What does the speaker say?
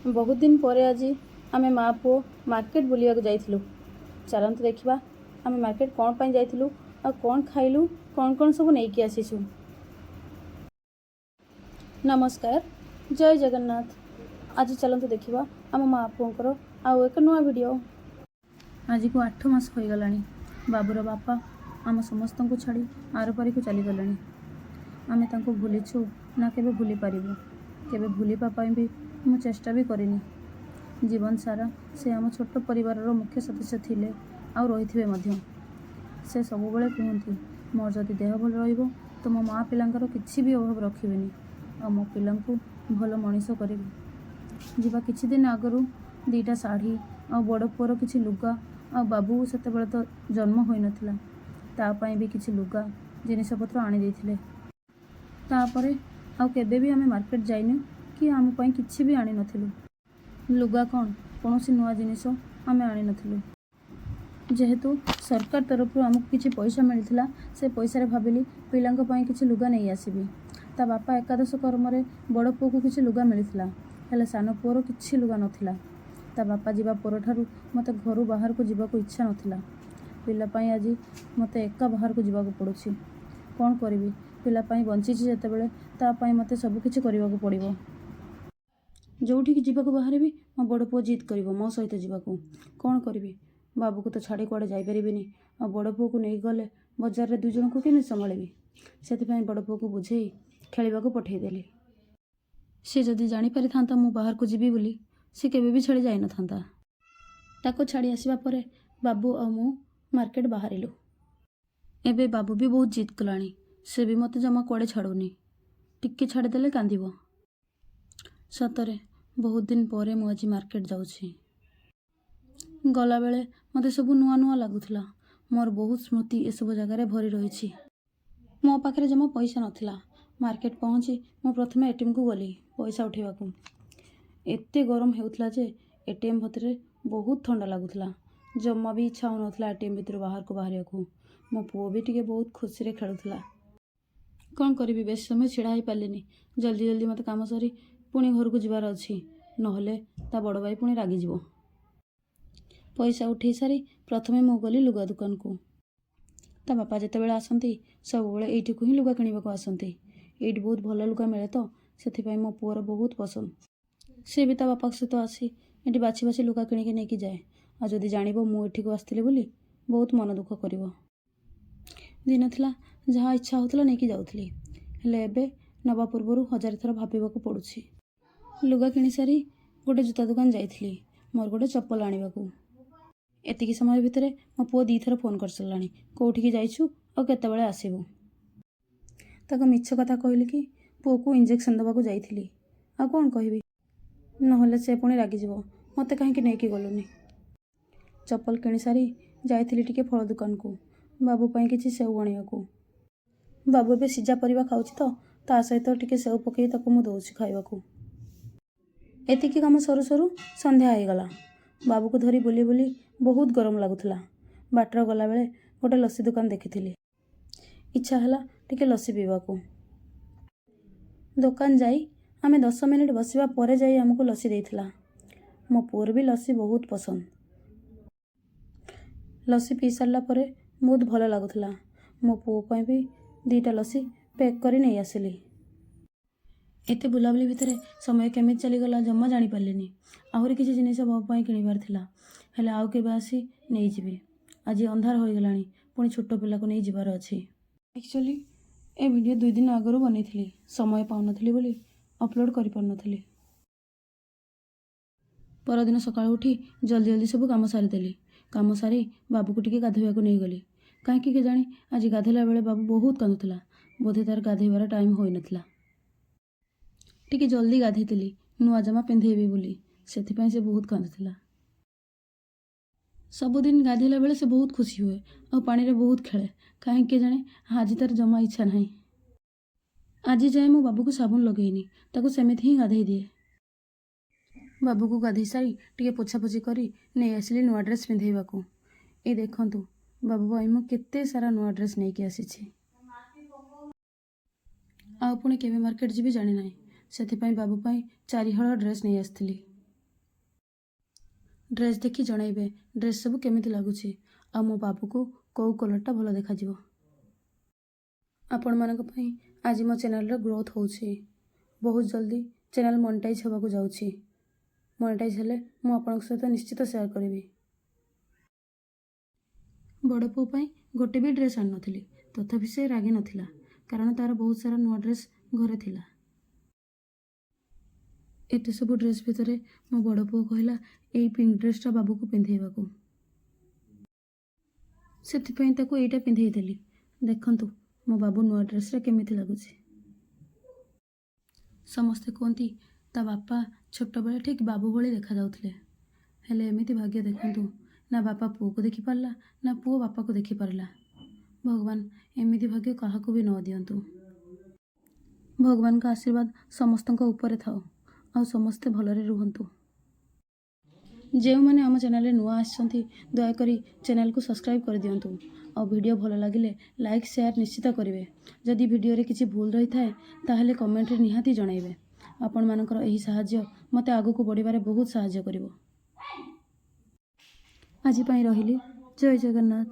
ବହୁତ ଦିନ ପରେ ଆଜି ଆମେ ମା ପୁଅ ମାର୍କେଟ ବୁଲିବାକୁ ଯାଇଥିଲୁ। ଚାଲନ୍ତୁ ଦେଖିବା, ଆମେ ମାର୍କେଟ କ'ଣ ପାଇଁ ଯାଇଥିଲୁ ଆଉ କ'ଣ ଖାଇଲୁ, କ'ଣ କ'ଣ ସବୁ ନେଇକି ଆସିଛୁ। ନମସ୍କାର, ଜୟ ଜଗନ୍ନାଥ। ଆଜି ଚାଲନ୍ତୁ ଦେଖିବା ଆମ ମା ପୁଅଙ୍କର ଆଉ ଏକ ନୂଆ ଭିଡ଼ିଓ। ଆଜିକୁ 8 ମାସ ହୋଇଗଲାଣି, ବାବୁର ବାପା ଆମ ସମସ୍ତଙ୍କୁ ଛାଡ଼ି ଆରପାରିକୁ ଚାଲିଗଲେଣି। ଆମେ ତାଙ୍କୁ ଭୁଲିଛୁ ନା କେବେ ଭୁଲି ପାରିବୁ? କେବେ ଭୁଲିବା ପାଇଁ ବି ମୁଁ ଚେଷ୍ଟା ବି କରିନି। ଜୀବନ ସାରା ସେ ଆମ ଛୋଟ ପରିବାରର ମୁଖ୍ୟ ସଦସ୍ୟ ଥିଲେ ଆଉ ରହିଥିବେ ମଧ୍ୟ। ସେ ସବୁବେଳେ କୁହନ୍ତି, ମୋର ଯଦି ଦେହ ଭଲ ରହିବ ତ ମୋ ମା ପିଲାଙ୍କର କିଛି ବି ଅଭାବ ରଖିବେନି ଆଉ ମୋ ପିଲାଙ୍କୁ ଭଲ ମଣିଷ କରିବି। ଯିବା କିଛି ଦିନ ଆଗରୁ ଦୁଇଟା ଶାଢ଼ୀ ଆଉ ବଡ଼ ପୁଅର କିଛି ଲୁଗା ଆଉ ବାବୁ ସେତେବେଳେ ତ ଜନ୍ମ ହୋଇନଥିଲା, ତା ପାଇଁ ବି କିଛି ଲୁଗା ଜିନିଷପତ୍ର ଆଣି ଦେଇଥିଲେ। ତାପରେ ଆଉ କେବେ ବି ଆମେ ମାର୍କେଟ ଯାଇନୁ କି ଆମ ପାଇଁ କିଛି ବି ଆଣିନଥିଲୁ। ଲୁଗା କ'ଣ, କୌଣସି ନୂଆ ଜିନିଷ ଆମେ ଆଣିନଥିଲୁ। ଯେହେତୁ ସରକାର ତରଫରୁ ଆମକୁ କିଛି ପଇସା ମିଳିଥିଲା, ସେ ପଇସାରେ ଭାବିଲି ପିଲାଙ୍କ ପାଇଁ କିଛି ଲୁଗା ନେଇ ଆସିବି। ତା ବାପା ଏକାଦଶ କର୍ମରେ ବଡ଼ ପୁଅକୁ କିଛି ଲୁଗା ମିଳିଥିଲା, ହେଲେ ସାନ ପୁଅର କିଛି ଲୁଗା ନଥିଲା। ତା ବାପା ଯିବା ପରଠାରୁ ମୋତେ ଘରୁ ବାହାରକୁ ଯିବାକୁ ଇଚ୍ଛା ନଥିଲା। ପିଲା ପାଇଁ ଆଜି ମୋତେ ଏକା ବାହାରକୁ ଯିବାକୁ ପଡ଼ୁଛି। କ'ଣ କରିବି? ପିଲା ପାଇଁ ବଞ୍ଚିଛି ଯେତେବେଳେ, ତା ପାଇଁ ମୋତେ ସବୁକିଛି କରିବାକୁ ପଡ଼ିବ। ଯେଉଁଠିକି ଯିବାକୁ ବାହାରିବି, ମୋ ବଡ଼ ପୁଅ ଜିଦ୍ କରିବ ମୋ ସହିତ ଯିବାକୁ। କ'ଣ କରିବି? ବାବୁକୁ ତ ଛାଡ଼ି କୁଆଡ଼େ ଯାଇପାରିବିନି ଆଉ ବଡ଼ ପୁଅକୁ ନେଇକି ଗଲେ ବଜାରରେ ଦୁଇ ଜଣଙ୍କୁ କେମିତି ସମ୍ଭାଳିବି? ସେଥିପାଇଁ ବଡ଼ ପୁଅକୁ ବୁଝେଇ ଖେଳିବାକୁ ପଠେଇଦେଲି। ସେ ଯଦି ଜାଣିପାରିଥାନ୍ତା ମୁଁ ବାହାରକୁ ଯିବି ବୋଲି, ସେ କେବେ ବି ଛାଡ଼ି ଯାଇନଥାନ୍ତା। ତାକୁ ଛାଡ଼ି ଆସିବା ପରେ ବାବୁ ଆଉ ମୁଁ ମାର୍କେଟ ବାହାରିଲୁ। ଏବେ ବାବୁ ବି ବହୁତ ଜିଦ୍ କଲାଣି। ସେ ବି ମୋତେ ଜମା କୁଆଡ଼େ ଛାଡ଼ୁନି। ଟିକେ ଛାଡ଼ିଦେଲେ କାନ୍ଦିବ। ସତରେ ବହୁତ ଦିନ ପରେ ମୁଁ ଆଜି ମାର୍କେଟ ଯାଉଛି। ଗଲାବେଳେ ମୋତେ ସବୁ ନୂଆ ନୂଆ ଲାଗୁଥିଲା। ମୋର ବହୁତ ସ୍ମୃତି ଏସବୁ ଜାଗାରେ ଭରି ରହିଛି। ମୋ ପାଖରେ ଜମା ପଇସା ନଥିଲା। ମାର୍କେଟ ପହଞ୍ଚି ମୁଁ ପ୍ରଥମେ ଏଟିଏମ୍କୁ ଗଲି ପଇସା ଉଠାଇବାକୁ। ଏତେ ଗରମ ହେଉଥିଲା ଯେ ଏଟିଏମ୍ ଭିତରେ ବହୁତ ଥଣ୍ଡା ଲାଗୁଥିଲା। ଜମା ବି ଇଚ୍ଛା ହେଉନଥିଲା ଏଟିଏମ୍ ଭିତରୁ ବାହାରକୁ ବାହାରିବାକୁ। ମୋ ପୁଅ ବି ଟିକେ ବହୁତ ଖୁସିରେ ଖେଳୁଥିଲା। କ'ଣ କରିବି, ବେଶୀ ସମୟ ଛିଡ଼ା ହେଇପାରିଲିନି। ଜଲ୍ଦି ଜଲ୍ଦି ମୋତେ କାମ ସାରି ପୁଣି ଘରକୁ ଯିବାର ଅଛି, ନହେଲେ ତା ବଡ଼ ଭାଇ ପୁଣି ରାଗିଯିବ। ପଇସା ଉଠେଇ ସାରି ପ୍ରଥମେ ମୁଁ ଗଲି ଲୁଗା ଦୋକାନକୁ। ତା ବାପା ଯେତେବେଳେ ଆସନ୍ତି, ସବୁବେଳେ ଏଇଠିକୁ ହିଁ ଲୁଗା କିଣିବାକୁ ଆସନ୍ତି। ଏଇଠି ବହୁତ ଭଲ ଲୁଗା ମିଳେ ତ, ସେଥିପାଇଁ ମୋ ପୁଅର ବହୁତ ପସନ୍ଦ। ସେ ବି ତା ବାପାଙ୍କ ସହିତ ଆସି ଏଠି ବାଛି ବାଛି ଲୁଗା କିଣିକି ନେଇକି ଯାଏ। ଆଉ ଯଦି ଜାଣିବ ମୁଁ ଏଠିକୁ ଆସିଥିଲି ବୋଲି, ବହୁତ ମନ ଦୁଃଖ କରିବ। ଦିନ ଥିଲା, ଯାହା ଇଚ୍ଛା ହେଉଥିଲା ନେଇକି ଯାଉଥିଲି, ହେଲେ ଏବେ ନେବା ପୂର୍ବରୁ ହଜାରେ ଥର ଭାବିବାକୁ ପଡ଼ୁଛି। ଲୁଗା କିଣି ସାରି ଗୋଟେ ଜୁତା ଦୋକାନ ଯାଇଥିଲି ମୋର ଗୋଟେ ଚପଲ ଆଣିବାକୁ। ଏତିକି ସମୟ ଭିତରେ ମୋ ପୁଅ ଦୁଇଥର ଫୋନ୍ କରିସାରିଲାଣି, କେଉଁଠିକି ଯାଇଛୁ ଆଉ କେତେବେଳେ ଆସିବୁ? ତାକୁ ମିଛ କଥା କହିଲି କି ପୁଅକୁ ଇଞ୍ଜେକ୍ସନ୍ ଦେବାକୁ ଯାଇଥିଲି। ଆଉ କ'ଣ କହିବି? ନହେଲେ ସେ ପୁଣି ରାଗିଯିବ, ମୋତେ କାହିଁକି ନେଇକି ଗଲୁନି? ଚପଲ କିଣି ସାରି ଯାଇଥିଲି ଟିକେ ଫଳ ଦୋକାନକୁ ବାବୁ ପାଇଁ କିଛି ସେଉ ଆଣିବାକୁ। ବାବୁ ଏବେ ସିଝା ପରିବା ଖାଉଛି ତ, ତା ସହିତ ଟିକେ ସେଉ ପକାଇ ତାକୁ ମୁଁ ଦେଉଛି ଖାଇବାକୁ। ଏତିକି କାମ ସରୁ ସରୁ ସନ୍ଧ୍ୟା ହେଇଗଲା। ବାବୁକୁ ଧରି ବୁଲି ବୁଲି ବହୁତ ଗରମ ଲାଗୁଥିଲା। ବାଟରେ ଗଲାବେଳେ ଗୋଟେ ଲସି ଦୋକାନ ଦେଖିଥିଲି। ଇଚ୍ଛା ହେଲା ଟିକେ ଲସି ପିଇବାକୁ। ଦୋକାନ ଯାଇ ଆମେ 10 ମିନିଟ୍ ବସିବା ପରେ ଯାଇ ଆମକୁ ଲସି ଦେଇଥିଲା। ମୋ ପୁଅର ବି ଲସି ବହୁତ ପସନ୍ଦ। ଲସି ପିଇ ସାରିଲା ପରେ ବହୁତ ଭଲ ଲାଗୁଥିଲା। ମୋ ପୁଅ ପାଇଁ ବି ଦୁଇଟା ଲସି ପ୍ୟାକ୍ କରି ନେଇ ଆସିଲି। ଏତେ ବୁଲାବୁଲି ଭିତରେ ସମୟ କେମିତି ଚାଲିଗଲା, ଜମା ଜାଣିପାରିଲିନି। ଆହୁରି କିଛି ଜିନିଷ ବାବୁ ପାଇଁ କିଣିବାର ଥିଲା, ହେଲେ ଆଉ କେବେ ଆସି ନେଇଯିବି। ଆଜି ଅନ୍ଧାର ହୋଇଗଲାଣି, ପୁଣି ଛୋଟ ପିଲାକୁ ନେଇ ଯିବାର ଅଛି। ଆକ୍ଚୁଆଲି ଏ ଭିଡ଼ିଓ 2 ଦିନ ଆଗରୁ ବନେଇଥିଲି। ସମୟ ପାଉନଥିଲି ବୋଲି ଅପଲୋଡ଼ କରିପାରୁନଥିଲି। ପରଦିନ ସକାଳୁ ଉଠି ଜଲ୍ଦି ଜଲ୍ଦି ସବୁ କାମ ସାରିଦେଲି। କାମ ସାରି ବାବୁକୁ ଟିକେ ଗାଧୋଇବାକୁ ନେଇଗଲି। କାହିଁକି କେଜାଣି ଆଜି ଗାଧୋଇଲା ବେଳେ ବାବୁ ବହୁତ କାନ୍ଦୁଥିଲା। ବୋଧେ ତାର ଗାଧୋଇବାର ଟାଇମ୍ ହୋଇନଥିଲା। ଟିକେ ଜଲ୍ଦି ଗାଧେଇଥିଲି ନୂଆ ଜାମା ପିନ୍ଧେଇବି ବୋଲି, ସେଥିପାଇଁ ସେ ବହୁତ କାନ୍ଦୁଥିଲା। ସବୁଦିନ ଗାଧୋଇଲା ବେଳେ ସେ ବହୁତ ଖୁସି ହୁଏ ଆଉ ପାଣିରେ ବହୁତ ଖେଳେ। କାହିଁକି କେଜାଣି ଆଜି ତାର ଜମା ଇଚ୍ଛା ନାହିଁ। ଆଜି ଯାଏଁ ମୁଁ ବାବୁକୁ ସାବୁନ ଲଗେଇନି, ତାକୁ ସେମିତି ହିଁ ଗାଧେଇ ଦିଏ। ବାବୁକୁ ଗାଧେଇ ସାରି ଟିକେ ପୋଛାପୋଛି କରି ନେଇ ଆସିଲି ନୂଆ ଡ୍ରେସ୍ ପିନ୍ଧେଇବାକୁ। ଏଇ ଦେଖନ୍ତୁ, ବାବୁ ପାଇଁ ମୁଁ କେତେ ସାରା ନୂଆ ଡ୍ରେସ୍ ନେଇକି ଆସିଛି। ଆଉ ପୁଣି କେବେ ମାର୍କେଟ ଯିବି ଜାଣିନାହିଁ, ସେଥିପାଇଁ ବାବୁ ପାଇଁ ଚାରିହଳ ଡ୍ରେସ୍ ନେଇ ଆସିଥିଲି। ଡ୍ରେସ୍ ଦେଖି ଜଣାଇବେ ଡ୍ରେସ୍ ସବୁ କେମିତି ଲାଗୁଛି ଆଉ ମୋ ବାବୁକୁ କେଉଁ କଲର୍ଟା ଭଲ ଦେଖାଯିବ। ଆପଣମାନଙ୍କ ପାଇଁ ଆଜି ମୋ ଚ୍ୟାନେଲ୍ର ଗ୍ରୋଥ୍ ହେଉଛି। ବହୁତ ଜଲ୍ଦି ଚ୍ୟାନେଲ୍ ମନିଟାଇଜ୍ ହେବାକୁ ଯାଉଛି। ମନିଟାଇଜ୍ ହେଲେ ମୁଁ ଆପଣଙ୍କ ସହିତ ନିଶ୍ଚିତ ସେୟାର କରିବି। ବଡ଼ ପୁଅ ପାଇଁ ଗୋଟେ ବି ଡ୍ରେସ୍ ଆଣିନଥିଲି, ତଥାପି ସେ ରାଗି ନଥିଲା, କାରଣ ତା'ର ବହୁତ ସାରା ନୂଆ ଡ୍ରେସ୍ ଘରେ ଥିଲା। ଏତେ ସବୁ ଡ୍ରେସ୍ ଭିତରେ ମୋ ବଡ଼ ପୁଅ କହିଲା ଏଇ ପିଙ୍କ ଡ୍ରେସ୍ଟା ବାବୁକୁ ପିନ୍ଧେଇବାକୁ। ସେଥିପାଇଁ ତାକୁ ଏଇଟା ପିନ୍ଧେଇ ଦେଲି। ଦେଖନ୍ତୁ, ମୋ ବାବୁ ନୂଆ ଡ୍ରେସ୍ରେ କେମିତି ଲାଗୁଛି। ସମସ୍ତେ କୁହନ୍ତି ତା ବାପା ଛୋଟବେଳେ ଠିକ୍ ବାବୁ ଭଳି ଦେଖାଯାଉଥିଲେ। ହେଲେ ଏମିତି ଭାଗ୍ୟ ଦେଖନ୍ତୁ, ନା ବାପା ପୁଅକୁ ଦେଖିପାରିଲା, ନା ପୁଅ ବାପାକୁ ଦେଖିପାରିଲା। ଭଗବାନ ଏମିତି ଭାଗ୍ୟ କାହାକୁ ବି ନ ଦିଅନ୍ତୁ। ଭଗବାନଙ୍କ ଆଶୀର୍ବାଦ ସମସ୍ତଙ୍କ ଉପରେ ଥାଉ ଆଉ ସମସ୍ତେ ଭଲରେ ରୁହନ୍ତୁ। ଯେଉଁମାନେ ଆମ ଚ୍ୟାନେଲରେ ନୂଆ ଆସିଛନ୍ତି, ଦୟାକରି ଚ୍ୟାନେଲକୁ ସବସ୍କ୍ରାଇବ୍ କରିଦିଅନ୍ତୁ ଆଉ ଭିଡ଼ିଓ ଭଲ ଲାଗିଲେ ଲାଇକ୍, ସେୟାର ନିଶ୍ଚିତ କରିବେ। ଯଦି ଭିଡ଼ିଓରେ କିଛି ଭୁଲ ରହିଥାଏ, ତାହେଲେ କମେଣ୍ଟରେ ନିହାତି ଜଣାଇବେ। ଆପଣମାନଙ୍କର ଏହି ସାହାଯ୍ୟ ମୋତେ ଆଗକୁ ବଢ଼ିବାରେ ବହୁତ ସାହାଯ୍ୟ କରିବ। ଆଜି ପାଇଁ ରହିଲି। ଜୟ ଜଗନ୍ନାଥ।